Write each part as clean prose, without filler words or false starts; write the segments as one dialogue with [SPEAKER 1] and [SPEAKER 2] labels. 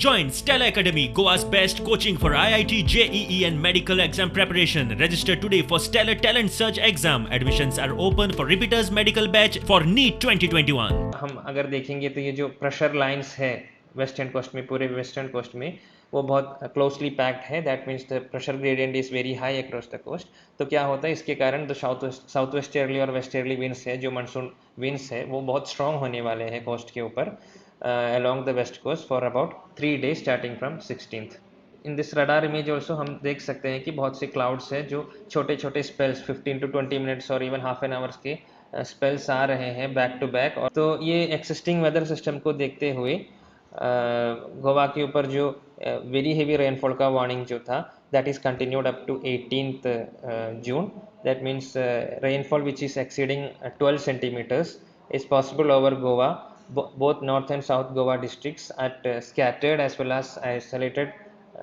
[SPEAKER 1] Join Stellar Academy, Goa's best coaching for IIT, JEE, and medical exam preparation. Register today for Stellar Talent Search exam. Admissions are open for repeaters medical batch for NEET 2021.
[SPEAKER 2] हम अगर देखेंगे तो ये जो pressure lines है western coast में, पूरे western coast में, वो बहुत क्लोजली पैक्ड है। That means the pressure gradient is very high across the coast. तो क्या होता है, इसके कारण जो साउथ वेस्टर्ली और वेस्टर्ली विंड्स है, जो मानसून विंड्स है, वो बहुत स्ट्रॉन्ग होने वाले हैं कोस्ट के ऊपर along the west coast for about 3 days starting from 16th. In this radar image also हम देख सकते हैं कि बहुत से क्लाउड्स हैं जो छोटे छोटे स्पेल्स, 15 टू 20 मिनट्स और इवन हाफ एन आवर्स के स्पेल्स आ रहे हैं बैक टू बैक। और तो ये एक्सिस्टिंग वेदर सिस्टम को देखते हुए गोवा के ऊपर जो वेरी हेवी रेनफॉल का वार्निंग जो था, that is continued up to 18th June. That means rainfall which is exceeding 12 centimeters is possible over Goa, both North and South Goa districts, at scattered as well as isolated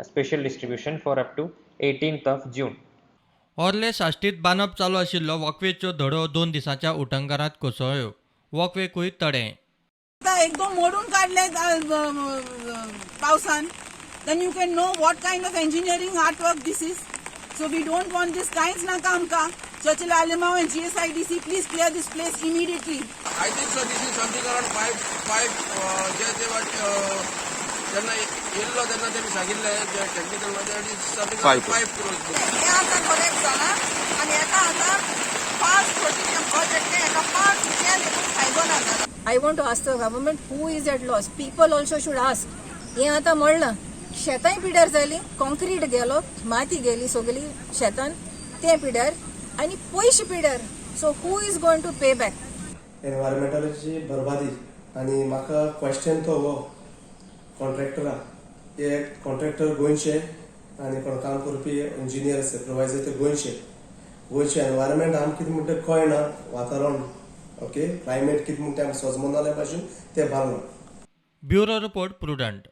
[SPEAKER 2] spatial distribution for up to 18th of June.
[SPEAKER 3] ओर्ले साश्टीत बांदप चालू आशिल्लो वॉकवेचो धडो 2 दिसांच्या उटंगारांत कोसळ्ळ्यो. वॉकवेकूय तडें.
[SPEAKER 4] आता एकदम मोडून काढले पावसान, then you can know what kind of engineering hard work this is. So we don't want this. कांयच नाका आमकां. Churchill Alemao and GSIDC, please clear this place immediately.
[SPEAKER 5] I think so this is something around five जे ते जेन्ना येयल्लो तेन्ना तेमी सांगिल्लें जे technical something 5 crores.
[SPEAKER 6] हे आतां करेक्ट जाला आनी हेका आतां फास्ट प्रोजेक्ट प्रोजेक्ट हेका फास्ट केले फायदो ना जाला.
[SPEAKER 7] I want to ask the government, who is at loss? People also should ask. हें आतां म्हणलां, शेतांय पिड्यार जालीं, कॉन्क्रीट गेलो, माती गेली सगली शेतान, तें पिड्यार आनी पयशे पिड्यार. So who is going to pay back?
[SPEAKER 8] एनवायरमेंटाची बरबादी आनी म्हाका क्वेश्चन तो हो कॉन्ट्रॅक्टरा, हे कॉन्ट्रॅक्टर गोंयचे आनी कोण काम करपी इंजिनियर सुपरवायझर ते गोंयचे. गोंयचे एनवायरमेंट आमकां कितें म्हणटा तें कळना. वातावरण, ओके, क्लायमेट कितें म्हणटा तें आमकां सोजमना जाल्या भाशेन ते बांदलां.
[SPEAKER 3] Bureau report, Prudent.